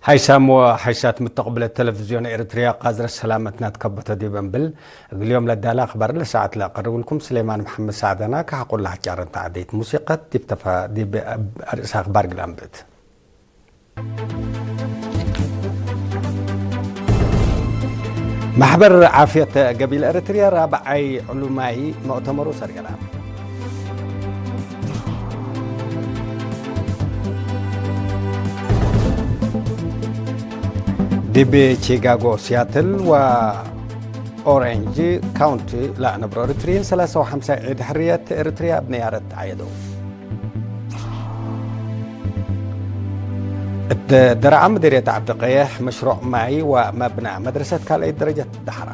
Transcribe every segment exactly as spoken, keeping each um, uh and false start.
ሓይሳም ወሓይሳት ምተቅብለት ተለቪዝዮን ኤረትርያ፣ ቃዝረ ሰላመትና ትከበቶ ዲብ እንብል፣ እግል ዮም ለዳለ አክባር ለሰዓት ለአቀርብልኩም ስሌማን መሐመድ ሳዕዳና፣ ከሐቆ ለሐጫረን ተዓደይት ሙሲቀት ዲብ ተፈ-፣ ዲብ አርእስ አክባር ግላምብት። መሕበር ዓፍየት ገቢል ኤረትርያ ራብዓይ ዕሉማይ መእተመሩ ሰርገላ። ዲብ ቺካጎ፣ ሲያትል ወኦሬንጅ ካውንቲ ለአነብሮ ኤረትርይን ሰላሳ ወሐምሳይ ዒድ ሕርየት ኤረትርያ እብ ነያረት ዐየደው። እት ደረዓ ምድርየት ዐብደቀየሕ መሽሮዕ ማይ ወመብና መድረሰት ካልአይት ደረጀት ደሐራ።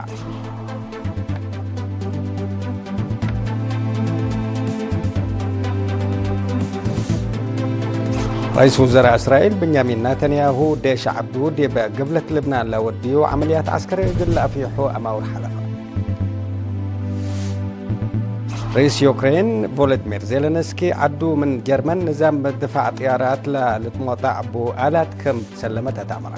ረኢስ ውዘራእ እስራኤል ብንያሚን ናተንያሁ ዴሽ ዐዱ ዲብ ግብለት ልብናን ለወድዩ ዐመልያት ዐስከሪ እግል ለአፍይሖ አማውር ሐለፈ። ርኢስ ዩክሬን ቮሎድሚር ዜለንስኪ፣ ዐዱ ምን ጀርመን ንዛም ድፋዕ ጥያራት ለልትሞጣዕ እቡ አላት ክም ትሰለመት አትአመረ።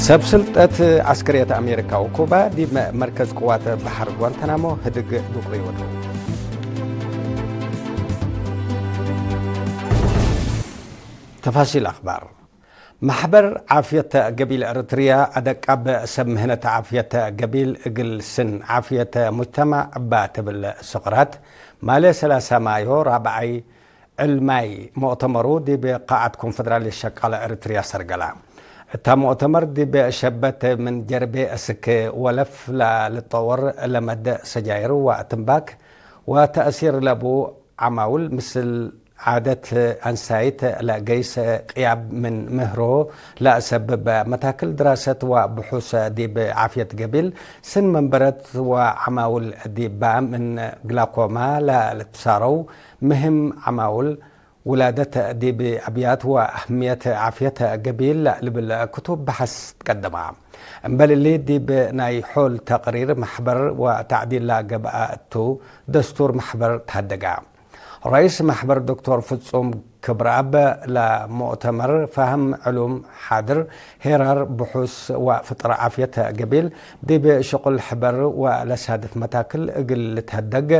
ሰብ ስልጠት ዐስከርየት አሜሪካ ወኩባ ዲብ መርከዝ ቅዋት በሐር ጓንታናሞ ህድግ ዱቅሪ ወደው። ተፋሲል አክባር። መሕበር ዓፍየት ገቢል ኤረትርያ፣ አደቃብ ሰብ ምህነት ዓፍየት ገቢል እግል ስን ዓፍየት ሙጅተማዕ እባ ትብል ስቅራት፣ ማሌ ሰላሳ ማዮ ራብዓይ ዕልማይ ሙእተመሩ ዲብ ቃዐት ኮንፈደራልየት ሸቃለ ኤረትርያ ሰርገላ። እታ ሙእተመር ዲብ ሸበት ምን ጀርቤ እስክ ወለፍ ለልጠወር ለመደ ሰጃይር ወትንባክ ወተእሲር ለቡ ዐማውል ምስል ዓደት አንሳይት ለገይስ ቅያብ ምን ምህሮ ለአሰብብ መታክል ድራሰት ወብሑስ ዲብ ዓፍየት ገቢል ስን መንበረት ወዐማውል ዲባ ምን ግላኮማ ለልትሳረው ምህም ዐማውል ውላደት ዲብ አብያት ወአህምየት ዓፍየት ገቢል ልብል ክቱብ በሐስ ትቀደማ። እምበል እሊ ዲብ ናይ ሖል ተቅሪር መሕበር ወተዕዲል ለገብአ እቱ ደስቱር መሕበር ተሀደጋ። ረኢስ መሕበር ዶክቶር ፍጹም ክብረአብ ለሙእተመር ፋህም ዕሉም ሓድር፣ ሄራር ብሑስ ወፍጥር ዓፍየት ገቢል ዲብ ሽቁል ሕበር ወለሳድፍ መታክል እግል ልትሀደግ፣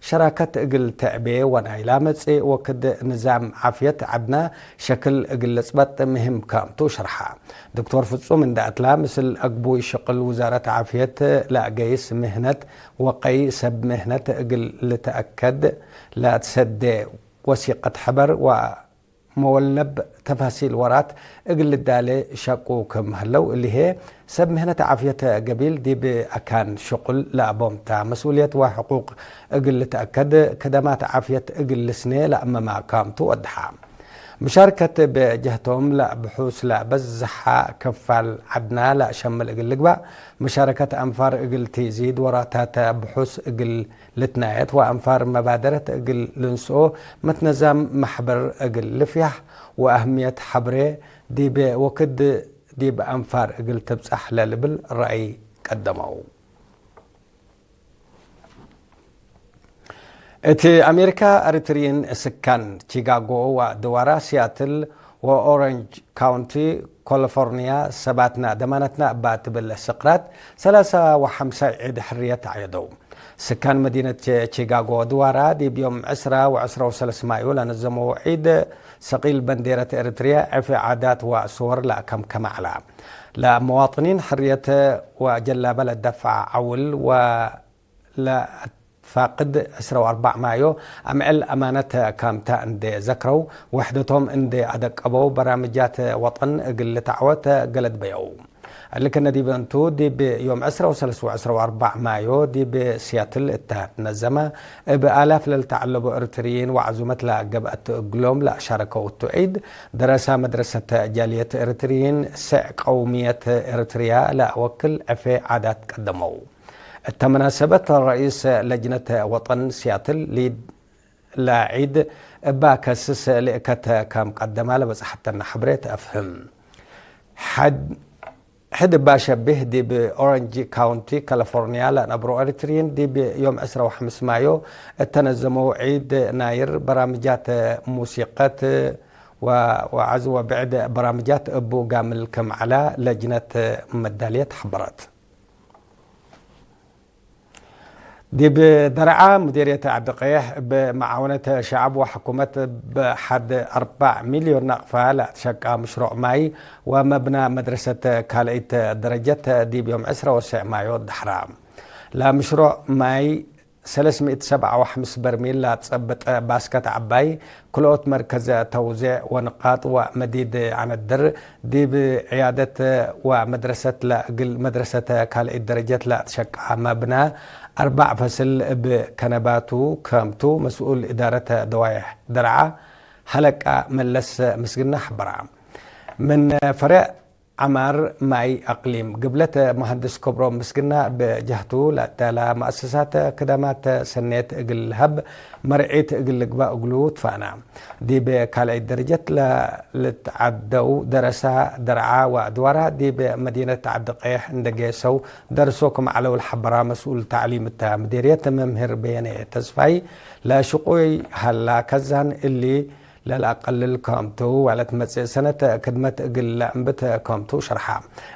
ሸራከት እግል ትዕቤ ወናይላ መጽእ ወክድ ንዛም ዓፍየት ዐድና ሸክል እግል ልጽበጥ ምህም ከምቱ ሸርሐ። ዶክቶር ፍጹም እንደ አትላ፣ ምስል አግቡይ ሽቅል ውዛረት ዓፍየት ለአገይስ ምህነት ወቀይ ሰብ ምህነት እግል ልትአከድ ለትሰዴ ወሲቀት ሕበር ወመወለብ ተፋሲል ወራት እግል ልዳሌ ሸቁ ክም ህለው፣ እሊሄ ሰብ ምህነት ዓፍየት ገቢል ዲብ አካን ሽቁል ለአቦምታ መስኡልየት ወሕቁቅ እግል ልትአከድ፣ ከደማት ዓፍየት እግል ልስኔ ለአመማ ከምቱ ወድሓ። ምሻርከት እብ ጀህቶም ለብሑስ ለበዝሐ ክፋል ዐድና ለአሸምል እግል ልግባእ፣ ምሻረከት አንፋር እግል ትዚድ፣ ወራታት ብሑስ እግል ልትናየት ወአንፋር መባደረት እግል ልንስኦ፣ መትነዛም መሕበር እግል ልፍያሕ ወአህምየት ሐብሬ ዲብ ወክድ ዲብ አንፋር እግል ትብጸሕ ለልብል ረአይ ቀደመው። እት አሜሪካ፣ ኤሪትሪይን ስካን ቺካጎ ወድዋራ፣ ሲያትል ወኦረንጅ ካውንቲ፣ ኮሎፎርኒያ፣ ሰባትና ደማነትና እባ ትብል ስቅራት ሰላሳ ወሐምሳይ ዒድ ሕርየት አዕየደው። ስካን መዲነት ቺካጎ ወድዋራ፣ ዲብ ዮም ዕስራ ወዕስራ ወሰለስ ማዩ ለነዘመው ዒድ፣ ሰቂል በንዴረት ኤሪትሪያ፣ ዕፌ ዓዳት ወስወር ለአከምከመ ዐላ። ለመዋጥኒን ሕርየት ወጀላበ ለደፍዐ ዐውል ወለአትፋቅድ ዕስራ ወአርበዕ ማዮ አምዕል አማነት ካምታ እንዴ ዘክረው፣ ወሕደቶም እንዴ አደቀበው፣ በራምጃት ወጠን እግል ልትዐወት ገለድ በየው። እሊ ክነ ዲብ እንቱ፣ ዲብ ዮም ዕስራ ወሰለስ ወዕስራ ወአርበዕ ማዮ ዲብ ሲያትል እተ ትነዘመ፣ እብ አላፍ ለልተዐለቡ ኤሪትሪይን ወዐዙመት ለገብአት እግሎም ለአሻረከው እቱ ዒድ፣ ደረሳ መድረሰት ጃልየት ኤሪትሪይን፣ ስዕ ቀውምየት ኤሪትርያ ለአወክል ዕፌ ዓዳት ቀደመው። እተ መናሰበት ረኢስ ለጅነት ወጠን ሲያትል ሊድ ለዒድ እባ ከስስ ልእከት ከም ቀደማ ለበጽሐተነ ሐብሬ ተአፍህም። ሐድ ሕድ እባ ሸቢህ፣ ዲብ ኦረንጅ ካውንቲ ካሊፎርንያ ለነብሮ ኤሪትርይን፣ ዲብ ዮም ዕስራ ወሐምስ ማዮ እተነዘመው ዒድ ናይር በራምጃት ሙሲቀት ወ-፣ ወዐዝ ወብዕድ በራምጃት እቡ ጋምል ክም ዐላ ለጅነት መዳልየት ሐበረት። ዲብ ደርዓ፣ ሙዲርየት ዐዲ ቀየሕ፣ እብ መዓውነት ሸዐብ ወሕኩመት፣ እብ ሐድ አርበዕ ሚልዮን ናቅፋ ለአትሸቃ ምሽሮዕ ማይ ወመብና መድረሰት ካልአይት ደረጀት፣ ዲብ ዮም ዕስራ ወሰዕ ማዮ ደሐራ። ለምሽሮዕ ማይ ሰለስ ምእት ሰብዓ ወሐምስ በርሚል ለአትጸብጥ ባስከት ዐባይ፣ ክልኦት መርከዝ ተውዜዕ ወንቃጥ ወመዲድ ዐነድር፣ ዲብ ዕያደት ወመድረሰት ለእግል መድረሰት ካልአይት ደረጀት ለአትሸቃ መብና፣ አርበዕ ፈስል እብ ከነባቱ ከምቱ፣ መስኡል እዳረት ደዋይሕ ደርዓ ሐለቃ መለስ ምስግና ሐበራ። ምን ፈሬዕ ዐማር ማይ አቅሊም ግብለት መሀንድስ ክብሮም ምስግና እብ ጀህቱ፣ ለአዳላ መአሰሳት ክዳማት ሰኔት እግል ለሀብ መርዒት እግል ልግባእ እግሉ ትፋና። ዲብ ካልአይት ደረጀት ለልትዐደው ደረሳ ደርዓ ወአድዋራ፣ ዲብ መዲነት ዐዲ ቀየሕ እንዴ ጌሰው ደርሶ ክም ዐለው ለሐበራ መስኡል ተዕሊም እተ ምዲርየት መምህር በየነ ተስፋይ፣ ለሽቁይ ሀላ ከዛን እሊ ለልአቀልል ከምቱ፣ ወለትመጽእ ሰነት ክድመት እግል ለአንብት ከምቱ ሸርሐ።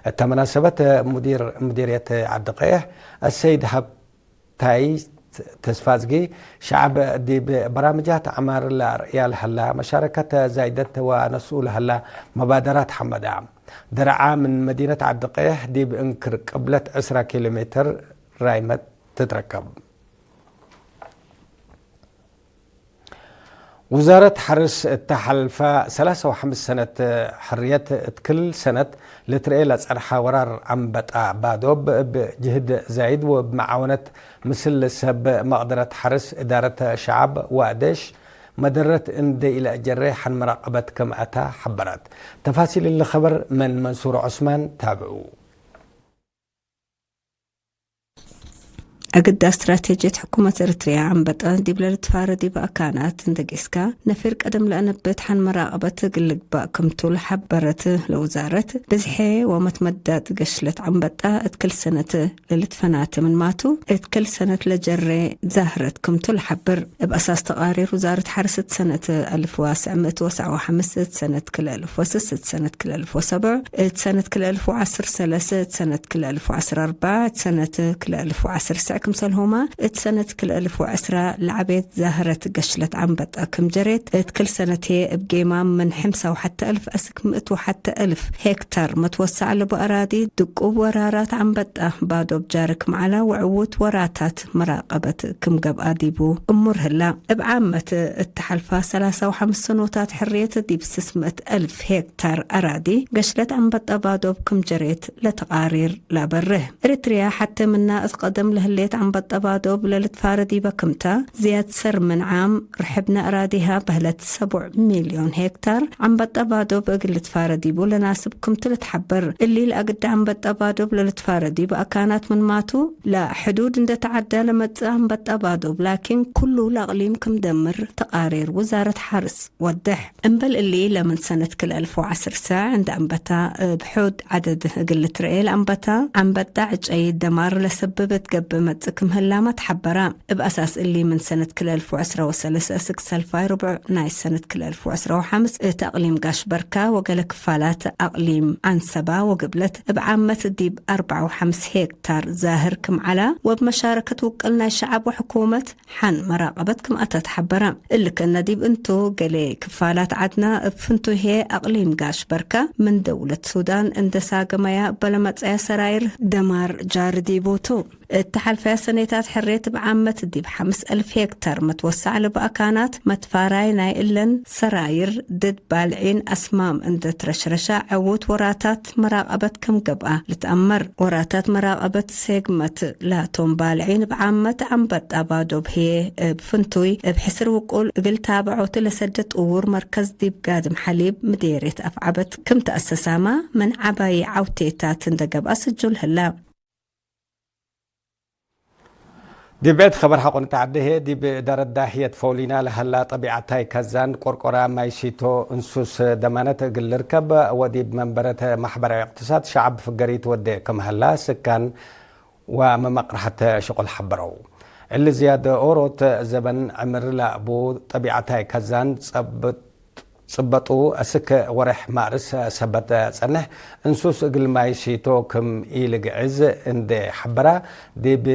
እተ መናሰበት ሙዲር ምዲርየት ዐዲ ቀየሕ አሰይድ ሀብታይ ተስፋዝጊ፣ ሸዐብ ዲብ በራምጃት ዐማር ለአርእያ ለሀላ መሻረከት ዛይደት ወነስኡ ለሀላ መባደራት ሐመዳ። ደርዓ ምን መዲነት ዐዲ ቀየሕ ዲብ እንክር ቅብለት ዕስራ ኪሎ ሜትር ራይመት ትትረከብ። ውዛረት ሐርስ እተ ሐልፈ ሰላሳ ወሐምስ ሰነት ሕርየት እት ክል ሰነት ልትርኤ ለጸንሐ ወራር አንበጣ ባዶብ እብ ጅህድ ዛይድ ወእብ መዓወነት ምስል ሰብ መቅደረት ሐርስ እዳረት ሸዐብ ወአደሽ መደረት እንዴ ኢለአጀሬ ሐን መራቀበት ክም አታ ሐበረት። ተፋሲል እሊ ኸበር ምን መንሱር ዑስማን ታብዑ። እግዳ ስትራቴጅየት ሕኩመት ኤረትርያ አንበጣ ዲብለ ልትፋረ ዲበ አካናት እንዴ ጌስካ፣ ነፊር ቀደም ለአነብት ሐን መራቀበት እግል ልግባእ ክምቱ ለሐበረት ለውዛረት፣ ብዝሐ ወመትመዳጥ ገሽለት አንበጣ እት ክል ሰነት ለልትፈናተ ምንማቱ፣ እት ክል ሰነት ለጀሬ ዛህረት ክምቱ ለሐብር። እብ አሳስ ተቃሪር ውዛረት ሐርስ እት ሰነት አልፍ ወሰዕ ምእት ወሰዕ ወሐምስ፣ እት ሰነት ክልኤ አልፍ ወስስ፣ እት ሰነት ክልኤ አልፍ ወሰብዕ፣ እት ሰነት ክልኤ አልፍ ወዐስር ሰለሰ፣ እት ሰነት ክልኤ አልፍ ወዐስር አርበዕ፣ እት ሰነት ክልኤ አልፍ ወዐስር ሰዕ ክምሰልሁመ፣ እት ሰነት ክልኤ አልፍ ወዐስራ ለዐቤት ዛህረት ገሽለት አንበጣ ክም ጀሬት፣ እት ክል ሰነት ህዬ እብ ጌማም ምን ሕምሳ ወሐተ አልፍ አስክ ምእት ወሐተ አልፍ ሄክታር መትወሰዕ ለቡ አራዲ ድቁብ ወራራት አንበጣ ባዶብ ጃርክ መዓላ ወዕዉት ወራታት መራቀበት ክም ገብአ ዲቡ እሙር ህላ። እብ ዓመት እት ሐልፋ ሰላሳ ወሐምስ ሰኖታት ሕርየት ዲብ ስስ ምእት አልፍ ሄክታር አራዲ ገሽለት አንበጣ ባዶብ ክም ጀሬት ለተቃሪር ለአበርህ። ኤረትርያ ሐቴ ምና እት ቀደም ለህሌት አንበጣ ባዶብ ለልትፋረ ዲበ ክምታ፣ ዝያድ ሰር ምን ዓም ርሕብነ አራዲሃ በህለት ሰቡዕ ሚልዮን ሄክታር አንበጣ ባዶብ እግል ልትፋረ ዲቡ ለናስብ ክምቱ ልትሐበር። እሊ ለአግደ አንበጣ ባዶብ ለልትፋረ ዲቡ አካናት ምንማቱ፣ ለሕዱድ እንዴ ተዐዳ ለመጽእ አንበጣ ባዶብ ላኪን ኩሉ ለአቅሊም ክም ደምር ተቃሪር ውዛረት ሐርስ ወድሕ። እምበል እሊ፣ ለምን ሰነት ክልኤ አልፍ ወዐስር ሰዕ እንደ አንበታ እብ ሑድ ዐደድ እግል ልትረኤ ለአንበታ አንበጣ ዕጨይ ደማር ለሰብብ እት ገብእ መጽእ ክም ህላመ ተሐበራ። እብ አሳስ እሊ፣ ምን ሰነት ክልኤ አልፍ ወዐስራ ወሰለሰ እስክ ሰልፋይ ርቡዕ ናይ ሰነት ክልኤ አልፍ ወዐስራ ወሐምስ እት አቅሊም ጋሽ በርካ ወገሌ ክፋላት አቅሊም ዐንሰባ ወግብለት እብ ዓመት ዲብ አርበዓ ወሐምስ ሄክታር ዛህር ክም ዐላ ወእብ መሻረከት ውቅል ናይ ሸዐብ ወሕኩመት ሐን መራቀበት ክም አተ ተሐበረ። እሊ ክእነ ዲብ እንቱ፣ ገሌ ክፋላት ዐድና እብ ፍንቱይ ህዬ አቅሊም ጋሽ በርካ ምን ደውለት ሱዳን እንዴ ሳገመያ እበ ለመጽአየ ሰራይር ደማር ጃሪ ዲቡ ቱ። እት ሐልፈያ ሰኔታት ሕርየት እብ ዓመት ዲብ ሐምስ አልፍ ሄክታር መትወሰዕ ለቡ አካናት መትፋራይ ናይ እለን ሰራይር ድድ ባልዒን አስማም እንዴ ትረሽረሻ ዕዉት ወራታት መራቀበት ክም ገብአ ልትአመር። ወራታት መራቀበት ሴግመት ላቶም ባልዒን እብ ዓመት አንበጣ ባዶብ ህዬ እብ ፍንቱይ እብ ሕስር ውቁል እግል ታብዖቱ ለሰደ ጥዉር መርከዝ ዲብ ጋድም ሐሊብ ምዴርየት አፍዐበት ክም ተአሰሳመ ምን ዐባዪ ዐውቴታት እንዴ ገብአ ስጁል ህላ። ዲብ ዒድ ኸበር ሐቆ ንትዓዴ ህዬ፣ ዲብ እዳረት ዳህየት ፈውሊና ለሀላ ጠቢዐታይ ከዛን ቆርቆራ ማይ ሲቶ እንሱስ ደማነት እግል ልርከብ ወዲብ መንበረት ማሕበራዊ እቅትሳድ ሸዐብ ፍገሪት ወዴ ክም ሀላ ስካን ወመመቅርሐት ሽቁል ሐበረው። እሊ ዝያድ ኦሮት ዘበን ዕምር ለአቡ ጠቢዐታይ ከዛን ጸብጥ ጽበጡ አስክ ወሬሕ ማርስ ሰበት ጸንሕ፣ እንሱስ እግል ማይ ሲቶ ክም ኢልግዕዝ እንዴ ሐበራ፣ ዲብ፣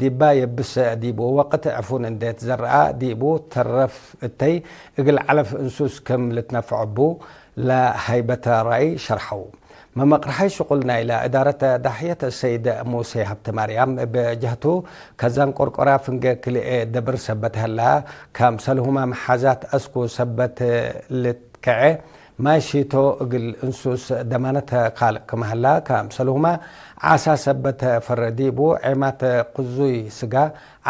ዲባ የብስ ዲቡ ወቅት ዕፉን እንዴ ትዘረአ ዲቡ ተረፍ እተይ፣ እግል ዐለፍ እንሱስ ክም ልትነፈዕ እቡ ለሀይበተ ራእይ ሸርሐው። መመቅርሐይ ሽቁል ናይለ እዳረት ዳሕየት ሰይድ ሙሴ ሀብተማርያም እብ ጀህቱ፣ ከዛን ቆርቆራ ፍንጌ ክልኤ ደብር ሰበት ሀላ፣ ከምሰልሁመ መሓዛት አስኩ ሰበት ልትከዐ ማይ ሺቶ እግል እንሱስ ደማነት ካልቅ ክም ሀላ፣ ከምሰልሁመ ዓሳ ሰበት ፈረ ዲቡ ዔማት ቅዙይ ስጋ፣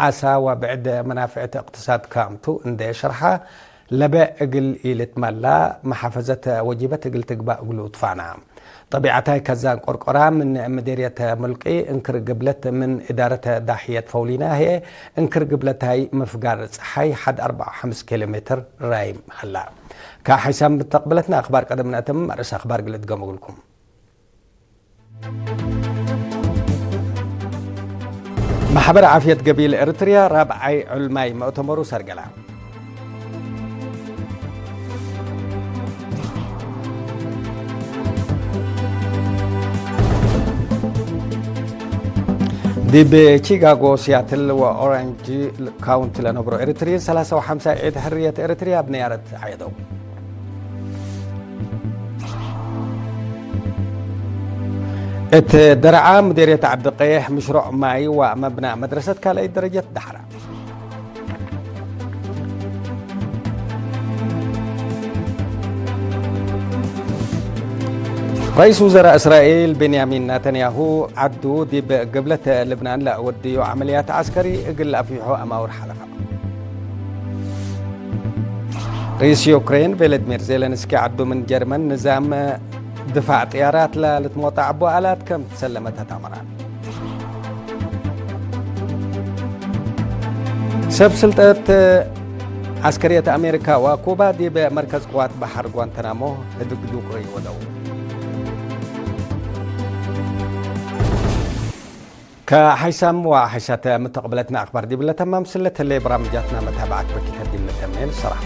ዓሳ ወብዕድ መናፍዕት እቅትሳድ ከምቱ እንዴ ሸርሐ፣ ለበ እግል ኢልትመላ መሓፈዘት ወጂበት እግል ትግባእ እግሉ ትፋና። ጠቢዐታይ ከዛን ቆርቆራ ምን ምዴርየት ሙልቂ እንክር ግብለት ምን እዳረት ዳሕየት ፈውሊና ህዬ እንክር ግብለታይ ምፍጋር ጸሓይ ሐድ አርበዓ ወሐምስ ኪሎ ሜትር ራይም ሀላ። ከሐይሳም ብተቅብለትና አክባር ቀደም ነአትም ርእስ አክባር ግልት ገመጉልኩም። ማሕበር ዓፍየት ገቢል ኤርትርያ ራብዓይ ዑልማይ መእተመሩ ሰርገላ። ዲብ ቺካጎ፣ ሲያትል ወኦራንጅ ካውንቲ ለነብሮ ኤርትርይን ሰላሳ ወሐምሳ ዒድ ሕርየት ኤርትርያ እብ ነያረት ዐየደው። እት ደርዓ፣ ምዴርየት ዐዲ ቀይሕ፣ ምሽሮዕ ማይ ወመብናእ መድረሰት ካልኣይት ደረጀት ደሐራ። ረኢስ ውዘራእ እስራኤል ቤንያሚን ናተንያሁ፣ ዐዱ ዲብ ግብለት ልብናን ለአወድዩ ዐመልያት ዐስከሪ እግል ለአፍይሖ አማውር ሓለፈ። ርኢስ ዩክሬን ቬሎድሚር ዜለንስኪ፣ ዐዱ ምን ጀርመን ንዛም ድፋዕ ጥያራት ለልትሞጣዕ እቡ አላት ከም ትሰለመተ ተአመረ። ሰብ ስልጠት ዐስከርየት አሜሪካ ወኩባ ዲብ መርከዝ ቅዋት በሐር ጓንተናሞ ህድግ ዱቁይ ወደው። ከሐይሳም ወሐይሳተ ምተቅብለትነ አክባር ዲብለ ተማም ስለት ህሌ በራምጃትና መታብዓት በኪተ ዲብለ ተሜን ሰላም።